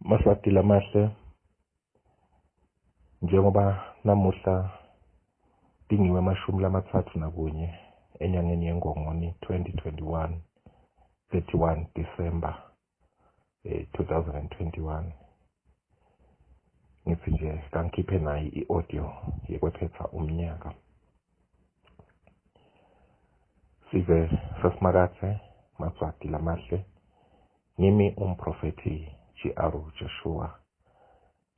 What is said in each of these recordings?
Maswati lamahle, njengoba namuhla tingiwe 31 enyangeni yeNgongoni 2021, 31 December 2021, ngithi nje kangikhiphe nayi i-audio yekwephetha umnyaka. Sive sasimakathe, Maswati lamahle, ngimi umprofethi GR Joshua,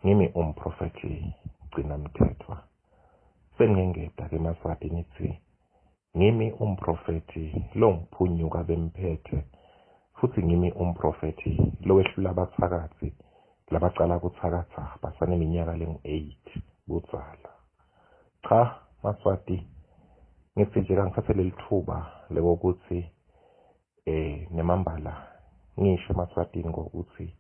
ngimi umprofethi Gcina Mthethwa. Sengingeda ke Maswati ngithi ngimi umprofethi longiphunyuka bemphethe, futhi ngimi umprofethi lowehlula abathakathi labacala kuthakatha basaneminyaka lengu-8 budzala. Cha Maswati, ngithi nje kangithathe leli thuba lekokuthi nemambala ngisho eMaswatini ngokuthi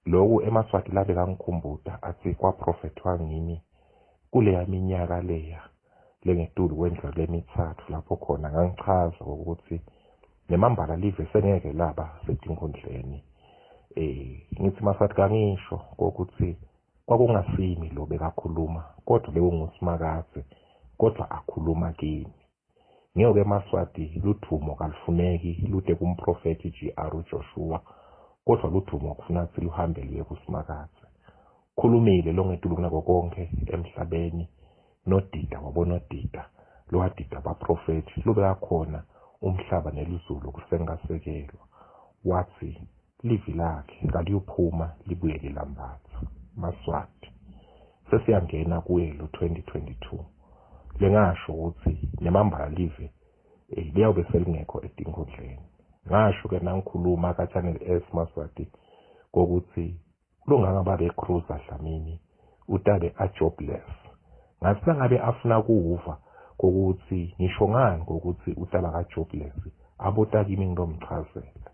lokhu eMaswati labe kangikhumbuta athi kwaprofethwa ngimi kuleya minyaka leya lengetulu kwendlu lemithathu, lapho khona ngangichaza ukuthi nemambala live sengeke laba setinkundleni. Ngithi Maswati kangisho ukuthi kwakungasimi lo bekakhuluma, kodwa bekunguSimakadze, kodwa akhuluma kimi. Ngeke Maswati ludvumo kalufuneki lude kumprofethi GR Joshua, kodwa ludvumo kufuna ukuthi luhambe luye kuSimakadze. Khulumile longetulu kunako konke emhlabeni, nodida wabonodida, lowadida abaprofethi, lubekakhona umhlaba nelizulu kusengasekelwa. Wathi livi lakhe kaliyophuma libuye lilambatha. Maswati, sesiyangena kuye lo 2022. Lengasho ukuthi nemambala live liyawube selingekho etinkundleni. Ngasho ke nangikhuluma ka Channel S Maswati kokuthi longanga babe Cruiser Dlamini utabe a jobless. Ngathi nangabe afuna kuva kokuthi ngisho ngani kokuthi utaba ka jobless, abota kimi ngilomchazela.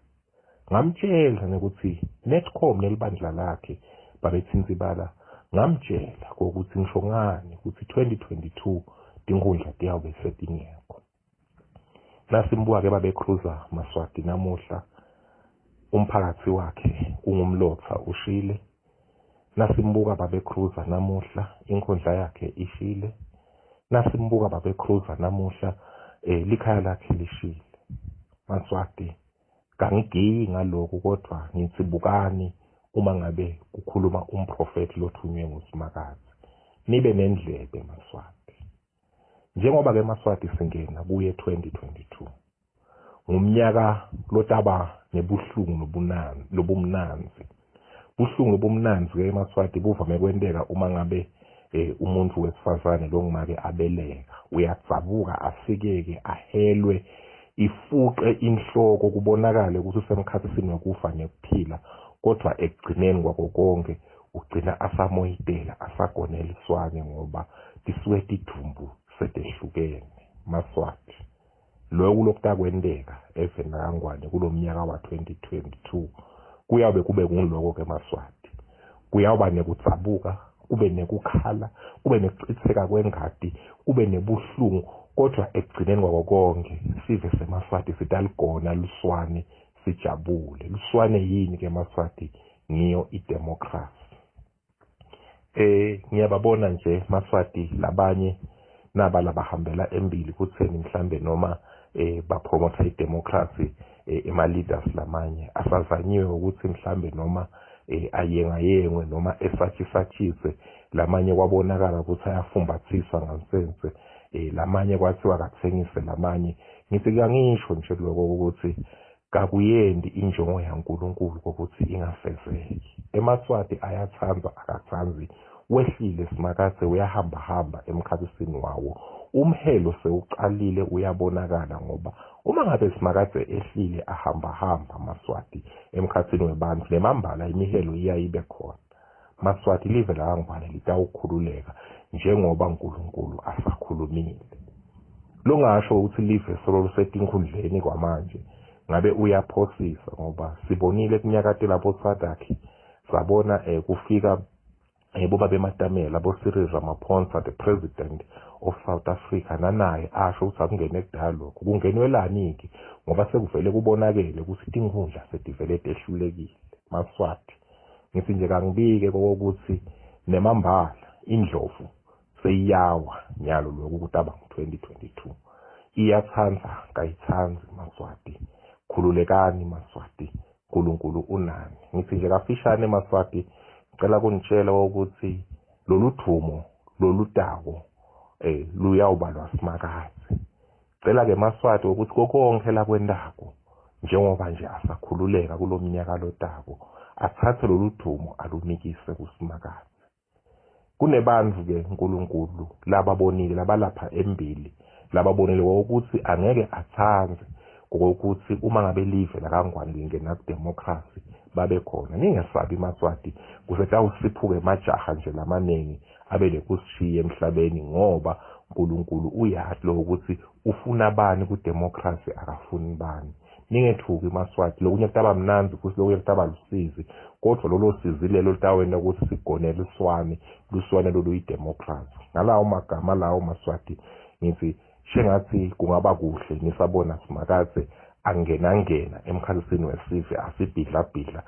Ngamtshela nokuthi Netcom nelibandla lakhe babethinta ibala, ngamtshela kokuthi ngisho ngani ukuthi 2022 tinkundla tiyawube setingekho. Nasimbuka ke babe Cruiser Maswati namuhla, umphakathi wakhe ungumlotha ushile. Nasimbuka babe Cruiser namuhla, inkundla yakhe ishile. Nasimbuka babe Cruiser namuhla, likhaya lakhe lishile. Maswati, kangigiyi ngalokhu, kodwa ngithi bukani uma ngabe kukhuluma umprofethi lothunywe nguSimakadze. Nibe nendlebe Maswati. Njengoba ke Maswati singena kuye 2022, ngumnyaka lotaba nebuhlungu lobumnanzi. Buhlungu lobumnanzi ke Maswati buvame kwenteka uma ngabe umuntu wesifazane longumake abeleka, uyadzabuka asikeke ahelwe, ifuqe inhloko kubonakale ukuthi usemkhathini wekufa nekuphila, kodwa ekugcineni kwako konke ugcina asamoyitela asagonela iswane ngoba tisuke tidumbu setehlukene. Maswati, lokhu lokutakwenteka eveni lakaNgwane kulomnyaka wa 2022 kuyabe kube nguloko ke Maswati. Kuyawuba nekudzabuka, kube nekukhala, kube nekuchitheka kwengati, kube nebuhlungu, kodwa ekugcineni kwako konke sive seMaswati sitaligona luswane sijabule. Luswane yini ke Maswati? Ngiyo idemocracy. Ngiyababona nje Maswati labanye naba labahambela embili kutheni mhlambe noma bapromotha idemocracy, ema leaders lamanye asazanyiwe ukuthi mhlambe noma ayengayengwe noma esatshisatshiswe, lamanye kwabonakala ukuthi ayafumbathiswa ngansense, lamanye kwathiwa akathengise lamanye. Ngithi kangisho nje lokho ukuthi kakuyendi injongo yaNkulunkulu ukuthi ingafezeki. EmaSwati ayathandwa akathandzi, wehlile Simakadze uyahamba hamba emkhathini wawo. Umhelo sewuqalile uyabonakala, ngoba uma ngabe Simakadze ehlile ahamba hamba Maswati emkhathini webantu, nemambala imihelo iyayibe khona. Maswati, live lakaNgwane litawukhululeka njengoba uNkulunkulu asakhulumile. Longasho ukuthi live solo lusetinkhundleni kwamanje ngabe uyaphosisa, ngoba sibonile kunyakatela boSADC, sabona kufika boba bematamela bo Cyril Ramaphosa, the president of South Africa, nanaye asho ukuthi akungene kudala lokho. Kungenwelani ke ngoba sekuvele kubonakele ukuthi tinkhundla setivele tehlulekile. Maswati, Ngithi nje kangibike kokuthi nemambala indlovu seyiyawa nyalo lokhu kutaba ngo-2022. Iyathanda kayithandi maSwati, khululekani maSwati, uNkulunkulu unani. Ngithi nje kafishane maSwati, ngicela kunitshela ukuthi lolu thumo lolutako luyawubalwa Simakadze. Cela ke maSwati ukuthi konke la kwendako njengoba nje asakhululeka kulomnyaka lotako, athathe lolu thumo alunikise kuSimakadze. Kunebantu ke uNkulunkulu lababonile labalapha embili, lababonile ukuthi angeke athandze ngokuthi uma ngabe live lakaNgwane lingena kudemocracy babe khona. Ningesabi maSwati, kusetawusiphuke majaha nje lamaningi abe nekusishiya emhlabeni, ngoba uNkulunkulu uyati lo ukuthi ufuna bani kudemocracy, akafuni bani. Ningethuki maSwati, lokunye kutaba mnandzi futhi lokunye kutaba lusizi, kodwa lolo sizi lelo litawenta ukuthi sigone luswane, luswane loluyidemocracy. Ngalawo magama lawo maSwati, ngithi shengathi kungaba kuhle nisabona Simakadze angenangena emkhansini wesive asibhidlabhidla,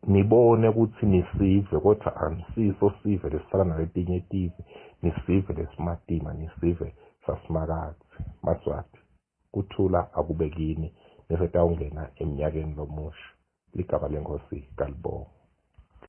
nibone ukuthi nisive kodwa anisiso sive lesifana naletinye tive, nisive lesimatima, nisive saSimakadze. MaSwati, kuthula akube kini, nisetawungena eminyakeni lomusha. Ligama leNkosi kalibongwe.